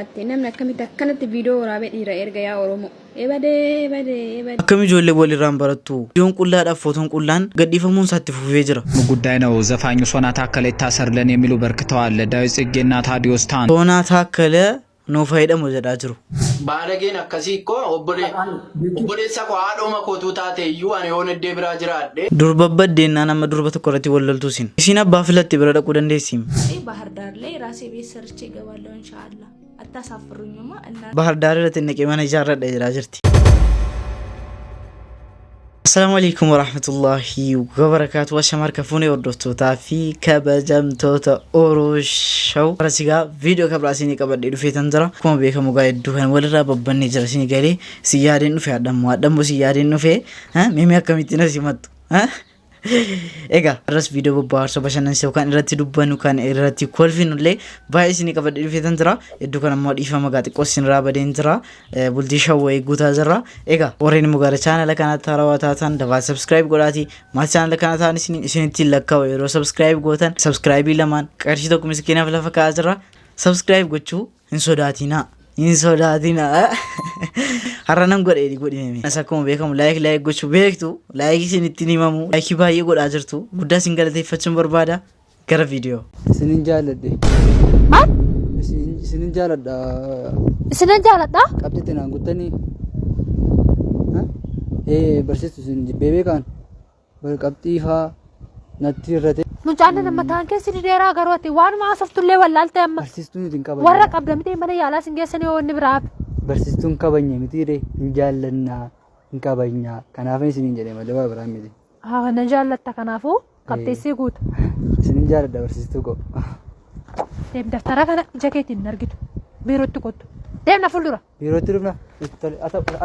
Namni akkamitti akkanatti viidiyoo waraabee dhiira erga yaa Oromoo. Ebadee ebadee ebadee. Akkam ijoollee walirraan barattu? Viidiyoon qullaadhaaf footoon qullaan gadhiifamuun isaa itti fufee jira. ጉዳይ ነው። ዘፋኙ ሶና ታከለ ይታሰርልን የሚሉ በርክተዋል። ዳዊት ጽጌና ታዲዮስ ታን Soonaa Taakkalee nuuf fayyadamu jedhaa jiru. Baalageen akkasii koo obboleessa koo haadhoma kootuu taate iyyuu ani yoon iddee biraa jiraadhe. Durba baddeennaan amma durba tokko irratti wal loltuu isin. Isin abbaa filatte bira dhaquu dandeessi. ባህር ዳር ላይ ራሴ ቤት ሰርቼ እገባለሁ። ኢንሻአላህ አታሳፍሩኝማ እና Bahar Daar irratti naqee mana ijaarradha jedhaa jirti. Assalaamu alaikum warahmatullahi wabarakaatu. Washamaa harka fuunee hordoftootaa fi kabajamtoota Oroshaw. Sigaa viidiyoo kabraa isinii qabadhee dhufeetan jira. Akkuma beekamu gaa hedduu kan walirraa babbannee jira isinii galee si yaadeen dhufe adhammoo adhammoo si yaadeen dhufe mimii akkamittiin as himattu. Egaa har'as viidiyoo bobbaarsoo bashannansiisoo kan irratti dubbannu kan irratti kolfinu illee baay'ee isinii qabadhee dhufeetan jira. Hedduu kan ammoo dhiifama gaa xiqqoo isinirraa badeen jira. Bultii shawwee guutaa jira. Egaa warreen immoo gara chaanala kanaatti haarawaa taatan dafaa subscribe godhaatii maatii chaanala kana ta'an isinitti lakkaa'u yeroo subscribe gootan subscribe lamaan qarshii tokko miskiinaaf lafa kaa'aa jira. Subscribe gochuu hin sodaatinaa. Hin sodaatinaa. Har'a nan godhee godhime. As akkuma beekamu like like gochuu beektu like isinittiin himamu like baay'ee godhaa jirtu guddaa isin galateeffachuun barbaada gara viidiyoo. Isinin jaalladhe. Maal? Isinin jaaladha. Isinan jaaladha? Qabxitti naan guttanii. Ee barsiistu isin jibbee beekaan. Qabxii faa natti irrate. Mucaan nama mataan keessi dheeraa garuu ati waanuma haasoftullee wallaalte amma. Barsiistuun ittiin kabajne. Warra qabda miti mana yaalaa sin geessanii yoo inni biraaf. Barsiistuun kabajne miti ree hin jaallannaa hin kabajnaa kanaaf isinin jedhe malee waa biraa miti. Haa na jaallatta kanaafuu qabxiisii guuta. Isinin jaaladha barsiistuu koo. Deem daftara kana ija keetiin hin argitu. Biirootti kottu. Deem na fuuldura. Biirootti dhufna.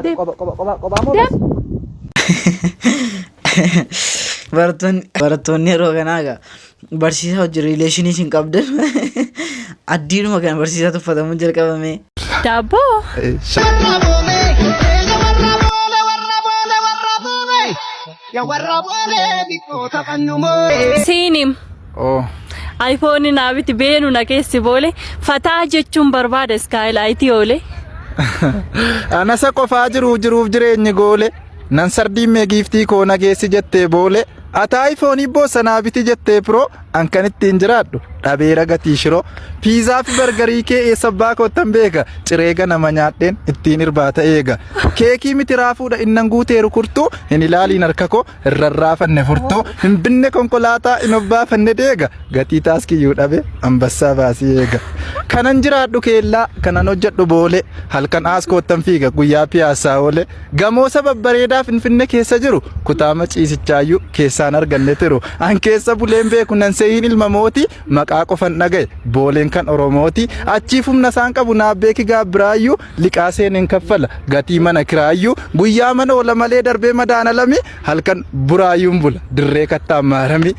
Deem. Qoba qoba qoba qobaa moo? Deem. Barattoonni yeroo kanaa egaa barsiisaa hojii relation isin qabdan addiinuma kana barsiisaa tuffatamuun jalqabame. Daabboo. Siinim iPhone naa biti beenu na keessi boole fataa jechuun barbaada skylight oole. Anasa qofaa jiruuf jiruuf jireenyi goole. Nan sardiimmee giiftii koo nageessi jettee boole. Ati iPhone boosanaa biti jettee Pro an kan ittiin jiraadhu dhabeera gatii shiroo. Piizaa fi bargarii kee eessa abbaa koottan beeka. Ciree ganama nyaadheen ittiin irbaata eega. Keekii miti raafuudha innan guuteeru kurtuu hin ilaaliin harka koo hin rarraafanne furtuu hin binne konkolaataa hin obbaafanne deega. Gatii taaskiyyuu dhabe ambassaa baasii eega. Kanan jiraadhu keellaa kanan hojjedhu boole halkan aas koottan fiiga guyyaa piyaasaa oole. Gamoo babbareedaa Finfinne keessa jiru kutaama ciisichaayyuu keessaan arganne tiru. An keessa buleen beeku nan seeyin ilma mootii maqaa qofan dhagaye booleen kan Oromooti. Achiif humna isaan qabu naaf beeki gaabbiraayyuu liqaa seeneen kaffala gatii mana kiraayyuu guyyaa mana oola malee darbee madaana lami halkan buraayyuun bula dirree kattaan maarami.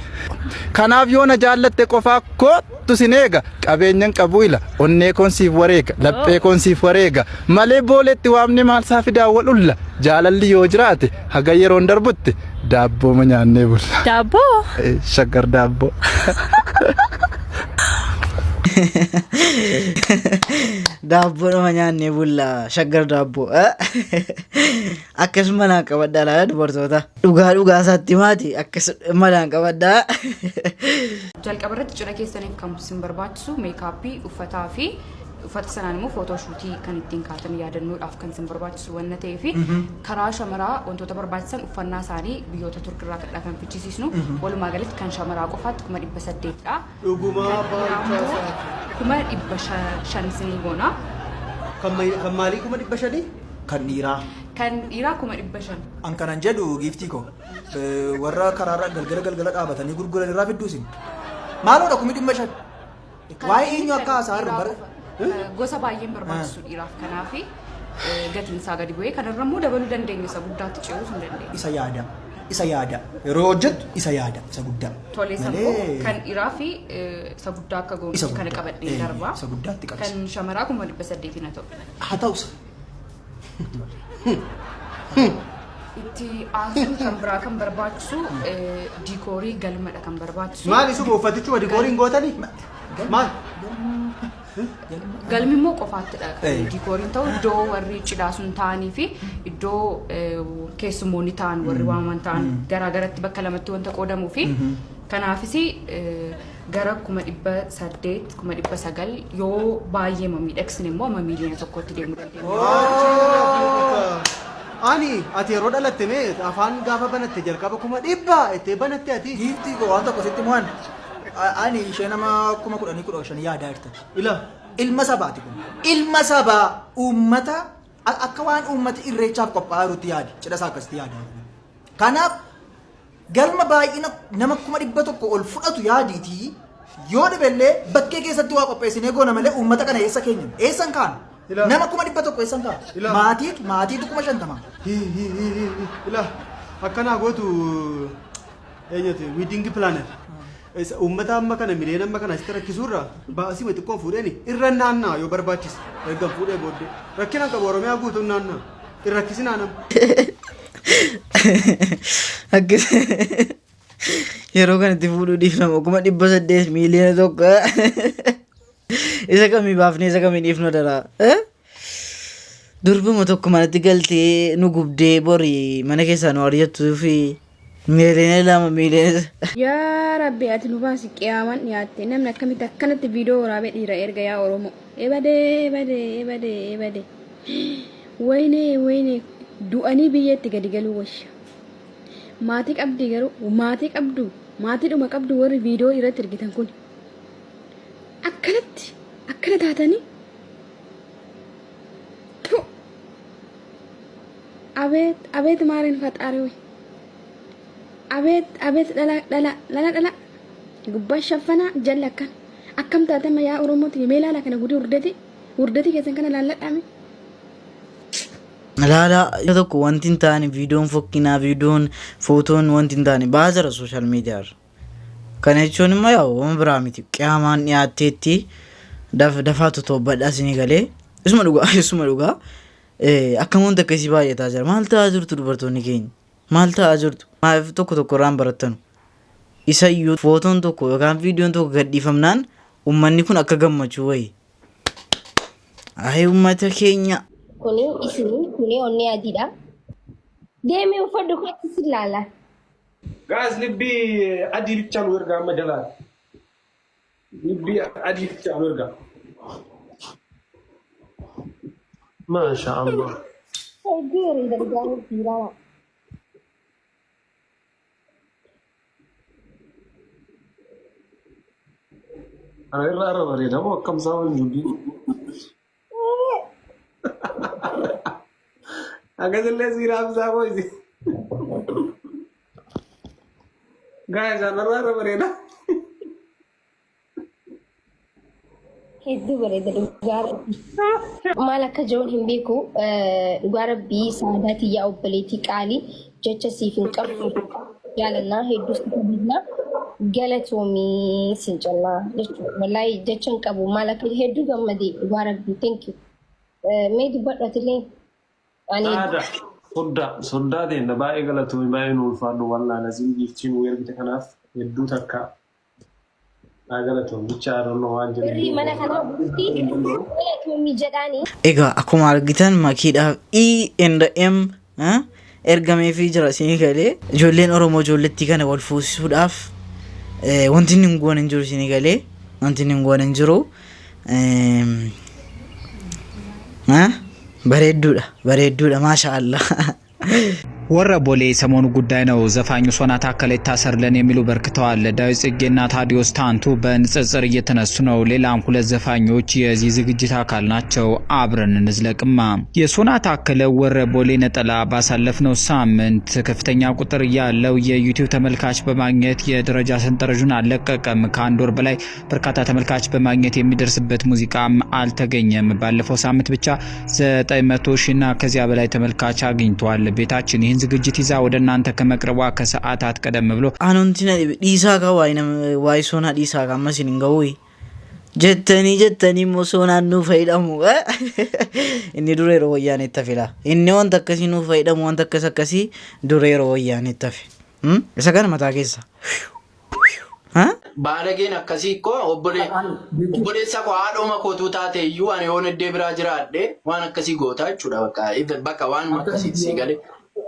Kanaaf yoo na jaallatte qofaa kootu sin eega qabeenyan qabu ila onnee koon siif wareega laphee koon siif wareega malee booletti waamne maal saa fidaa wal ulla jaalalli yoo jiraate haga yeroon darbutti daabboo ma nyaannee bulla. Daabboo. Shaggar daabboo. Daabboodhuma nyaannee bulla shaggar daabboo. Akkas malaan qabadhaa laala dubartoota. Dhugaa dhugaa isaatti maati akkas malaan qabadhaa. Jalqaba irratti cidha keessaniif kan isin barbaachisu makeup, uffataa fi uffata sanaan immoo photo shoot kan ittiin kaatan yaadannoodhaaf kan isin barbaachisu wanna ta'ee fi karaa shamaraa wantoota barbaachisan uffannaa isaanii biyyoota Turkirraa kadhaa kan fichisiisnu walumaa galatti kan shamaraa qofaatti 800,000dha. Dhugumaa baalchaa. 500,000 isinii goona. Kan maalii 500,000? Kan dhiiraa. Kan dhiiraa 500,000. An kanan jedhu giiftii koo warra karaarra galgala galgala dhaabatanii gurguran irraa fidduusin. Maaloodha 500,000? Waa'ee eenyu akka haasaa jirru bara. Gosa baay'een barbaachisu dhiiraaf kanaafi gatiin isaa gadi bu'ee kanarra immoo dabaluu dandeenya isa guddaatti ce'uus hin dandeenya. Isa yaada. Isa yaada. Yeroo hojjettu isa yaada. Isa guddaa. Tole Malee sammuu kan dhiiraa fi isa guddaa akka Isa goonutti kana guddaa. qabadhee darbaa. Isa guddaatti qabsi. Kan shamaraa 800,000 haa ta'u. Haa ta'us. Itti aansuun kan biraa kan barbaachisu decor galmadha kan barbaachisu. Maal isuma uffatichuma decoriin gootanii? Maal? Galmi immoo qofaattidha kan diikooriin ta'u iddoo warri cidhaa sun ta'anii fi iddoo keessummoonni ta'an warri waamaman ta'an garaa garatti bakka lamatti wanta qoodamuu fi kanaafis gara 800,000 900,000 yoo baay'ee miidhagsine immoo amma 1,000,000tti deemuu dandeenya. Ani ati yeroo dhalatte mee afaan gaafa banatte jalqaba 100,000 ittee banatte ati. Giiftii koo waan tokko sitti mo'an ani ishee nama 10,000 15,000 yaadaa jirtan. Ila. Ilma sabaati kun. Ilma sabaa uummata akka waan uummati irreechaaf qophaa'aa jirutti yaadi. Cidha isaa akkasitti yaada. Kanaaf galma baay'ina nama 100,000 ol fudhatu yaadiitii yoo dhibellee bakkee keessatti waa qopheessinee goona malee uummata kana eessa keenya? Eessan kaana? Nama 100,000 eessan kaana? Maatiitu maatiitu 50,000. Hi hi hi hi hi. Ila akkanaa gootu eenyuti wedding planner. Isa uummata amma kana miliyoona amma kana asitti rakkisuurra baasii xiqqoon fuudheeni irra naannaa yoo barbaachise erga fuudhee booddee rakkina qabu Oromiyaa guutuun naannaa hin rakkisinaa nama. Akkas yeroo kanatti fuudhuu dhiifnama 800,000 1,000,000 isa kamii baafnee isa kamii dhiifnu daraa. Durbuma tokko manatti galtee nu gubdee bori mana keessaa nu ari'attuu fi 2,000,000 miiliyoona. Yaa Rabbi ati nu baasi qiyaamaan dhiyaatte namni akkamitti akkanatti viidiyoo waraabee dhiira erga yaa Oromoo. Ebadee ebadee ebadee ebadee. Wayinee wayinee du'anii biyyeetti gadi galuu wayya. Maatii qabdii garuu maatii qabdu maatiidhuma qabdu warri viidiyoo irratti ergitan kun. Akkanatti akkana taatanii. Tu. Abeet abeet maariin faxaari way. Abeet abeet dhala dhala dhala dhala gubbaa shaffanaa jalla akkana. Akkam taatama yaa Oromooti mee laala kana gudii hurdati hurdati keessan kana laalladhaame. Laala tokko wanti hin taane viidiyoon fokkinaa viidiyoon footoon wanti hin taane ba'aa jira social media irra. Kana jechuun immoo yaa waan biraa miti qiyaamaan dhiyaatteetti dafaatu toobbadhaa isinii galee isuma dhugaa isuma dhugaa akkam wanta akkasii baay'ataa jira maal ta'aa jirtu dubartoonni keenya maal ta'aa jirtu maaliif tokko tokko irraan barattanu isa iyyuu footoon tokko yookaan viidiyoon tokko gadhiifamnaan uummanni kun akka gammachuu wayi ayi uummata keenya. Kuni isinii kuni onnee adiidha. Deemee uffadhu kootti si ilaala. Guys libbii adii bichaa nu ergaa amma jalaa. Libbii adii bichaa nu ergaa. Maasha Allah. Hedduu bareeda dhugaa nutti ilaala. Ana irraa irra bareeda moo akkam isaa waliin dubbii. Akkasillee sii raabsaa moo isi. Guys ana irraa irra bareeda. Hedduu bareeda dhugaa rabbii. Maal akka jiruun hin beeku. Dhugaa rabbii saadaa tiyyaa obboleettii qaalii jecha siif hin qabnu jaalannaa hedduu si kabajna galatoomii sin jennaa jechuudha. Wallaahi jecha hin qabu maal akka hedduu gammadee dhugaa rabbii thank you. Mee dubbadhu atillee ani Saada soddaa soddaa teenna baay'ee galatoomi baay'ee nu ulfaadhu wallaahi laziim giiftii nu ergite kanaaf hedduu takka Naa galatoom bicha I don't know waan jedhu Warri mana kanaa hundi galatoomii jedhaanii. Egaa akkuma argitan makiidhaaf E and M eh, ergameefii jira isinii galee. Ijoolleen Oromoo ijoollettii kana wal fuusisuudhaaf eh, wanti inni hin goone hin jiru isinii galee. Wanti inni hin goone hin jiru. Eem, eh, Bareedduudha bareedduudha maasha Allah. ወረ ቦሌ የሰሞኑ ጉዳይ ነው። ዘፋኙ ሶና ታከለ ይታሰርልን የሚሉ በርክተዋል። ዳዊት ጽጌና ታዲዮስ ታንቱ በንጽጽር እየተነሱ ነው። ሌላም ሁለት ዘፋኞች የዚህ ዝግጅት አካል ናቸው። አብረን እንዝለቅማ። የሶና ታከለ ወረ ቦሌ ነጠላ ባሳለፍነው ሳምንት ከፍተኛ ቁጥር ያለው የዩቲዩብ ተመልካች በማግኘት የደረጃ ሰንጠረዡን አልለቀቀም። ከአንድ ወር በላይ በርካታ ተመልካች በማግኘት የሚደርስበት ሙዚቃም አልተገኘም። ባለፈው ሳምንት ብቻ 900 ሺና ከዚያ በላይ ተመልካች አግኝቷል። ቤታችን ይህን ዝግጅት ይዛ ወደ እናንተ ከመቅረቧ ከሰዓታት ቀደም ብሎ Anonti na dhibe dhiisaa kaa waa'ee nama waa'ee soonaa dhiisaa kaa amma isin hin ga'uu jettanii jettanii immoo soonaan nuuf fayyadamu inni dura yeroo wayyaanetti hafe laa inni wanta akkasii nuuf fayyadamu wanta akkas akkasii dura yeroo wayyaanetti hafe isa kana mataa keessa Baalageen akkasii koo obboleessa koo haadhooma kootuu taate iyyuu ani yoon iddee biraa jiraadhe waan akkasii gootaa jechuudha bakka bakka waan akkasiiti sii galee.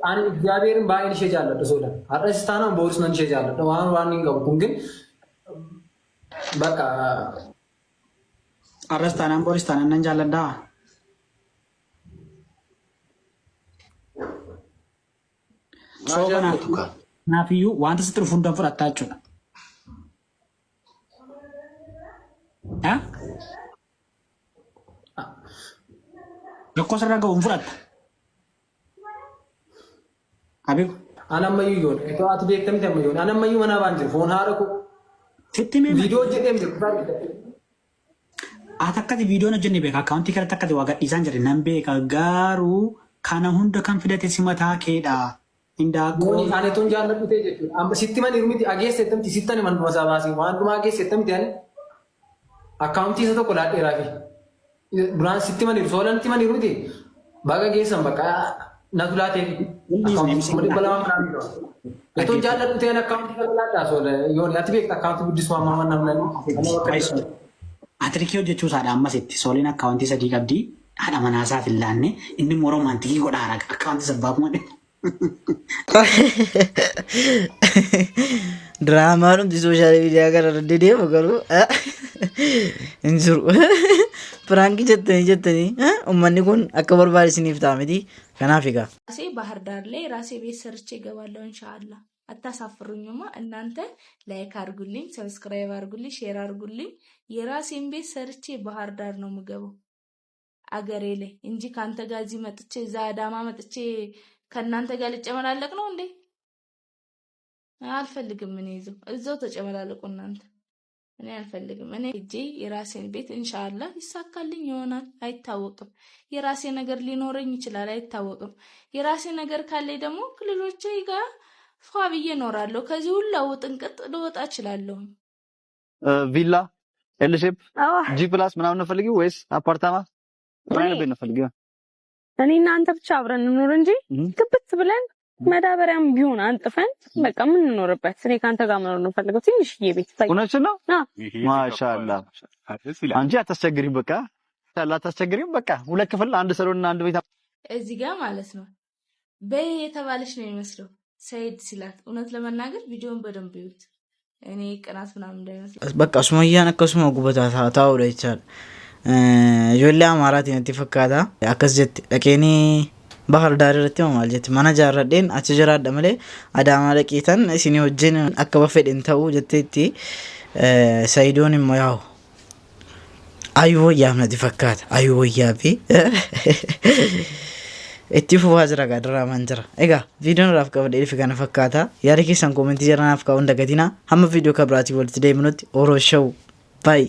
Ani እግዚአብሔርን baay'een ishee jaalladha soda. Har'as taanaan boorus nan ishee jaalladha. Waan waan hin qabu kun ግን bakka. Har'as taanaan boris taanaan nan jaalladhaa. Maa Soo jaallatu kaa? kanaafiyyuu wanta sitti dhufu hundan fudhattaa jechuudha. Ha? Rakkoo sirra ga'u hin fudhatta. Abiku. An ammayyuu yoon itoo ati beekta miti ammayyuu an ammayyuu manaa baan jiru foon haadha koo. Sitti mee Viidiyoo hojjedhee miti. Ati akkati viidiyoon hojjenne beeka akkaawuntii kanatti akkati waa gadhiisaan jedhe nan beeka garuu kana hunda kan fidate si mataa keedha. Hindaaqqoo. Yooni ani tun jaalladhu ta'e jechuudha. Amma sitti mani miti ageesse ettamti sitti ani manduma isaa baasee waan dhumaa ageesse ettamti ani akkaawuntii isa tokko laadheeraa fi duraan sitti maniiru soolantti maniiru miti baga geessan bakka natu laatee fi akkaawuntii 200,000 manaa miti. Itoo jaalladhu ta'e akkaawuntii kana laadhaa soola yooni ati beekta akkaawuntii guddisuu amma amma namni Atirikii hojjechuu isaadha ammas itti sooliin akkaawuntii sadii qabdi haadha manaa isaaf hin laanne inni immoo romaantikii godhaa raga akkaawuntii sabbaa kuma dhibba. Diraamaan hundi sooshaal miidiyaa kana irra deemu garuu hin jiru. Piraankii jettanii jettanii uummanni kun akka barbaade isiniif ta'a miti. Kanaaf egaa. ራሴ ባህር ዳር ላይ ራሴ ቤት ሰርቼ እገባለሁ ኢንሻአላህ። አታሳፍሩኝማ እናንተ። ላይክ አድርጉልኝ፣ ሰብስክራይብ አድርጉልኝ፣ ሼር አድርጉልኝ። የራሴን ቤት ሰርቼ ባህር ዳር ነው የምገባው አገሬ ላይ እንጂ ከአንተ ጋር እዚህ መጥቼ እዛ አዳማ መጥቼ ከእናንተ ጋር ልጨመላለቅ ነው እንዴ? አልፈልግም። እኔ ይዘው እዛው ተጨመላለቁ እናንተ። እኔ አልፈልግም። እኔ ሄጄ የራሴን ቤት ኢንሻአላህ ይሳካልኝ ይሆናል፣ አይታወቅም። የራሴ ነገር ሊኖረኝ ይችላል፣ አይታወቅም። የራሴ ነገር ካለኝ ደግሞ ከልጆቼ ጋር ፏ ብዬ እኖራለሁ። ከዚህ ሁላ ውጥንቅጥ ልወጣ እችላለሁ። ቪላ L shape G plus ምናምን ነው ፈልጊው ወይስ አፓርታማ? ምን አይነት ቤት ነው ፈልጊው? እኔ እና አንተ ብቻ አብረን እንኖር እንጂ ግብት ብለን መዳበሪያም ቢሆን አንጥፈን በቃ የምንኖርበት እኔ ከአንተ ጋር መኖር ነው ፈልገው ትንሽዬ ቤት በቃ። እውነትሽን ነው። ማሻአላ አንቺ አታስቸግሪም። በቃ አታስቸግሪም። በቃ ሁለት ክፍል አንድ ሳሎን እና አንድ ቤት እዚህ ጋር ማለት ነው በይ የተባለች ነው የሚመስለው ሰይድ ሲላት። እውነት ለመናገር ቪዲዮን በደንብ ይዩት። እኔ ቅናት ምናምን እንዳይመስል። Bakka Sumayyaan akkasuma gubataa taa'uudha jechaadha. Ijoollee Amaaraatiin natti fakkaata. Akkas jette dhaqeenii Bahar Daar irratti moo maal jette mana ijaarradheen achi jiraadha malee Adaamaa dhaqeetan isinii wajjin akka fedhen ta'uu jetteetti. Sayidoon immoo yaa'u ayuu wayyaaf natti fakkaata. Ayuu wayyaa fi itti fufaa jira gaa diraamaan jira. Egaa viidiyoon irraaf qabadhee dhufe kana fakkaata. Yaada keessan koomentii jala naaf kaa'uun dagatinaa. Hamma viidiyoo kan biraatiin walitti deebinutti Oroo Show. Bye.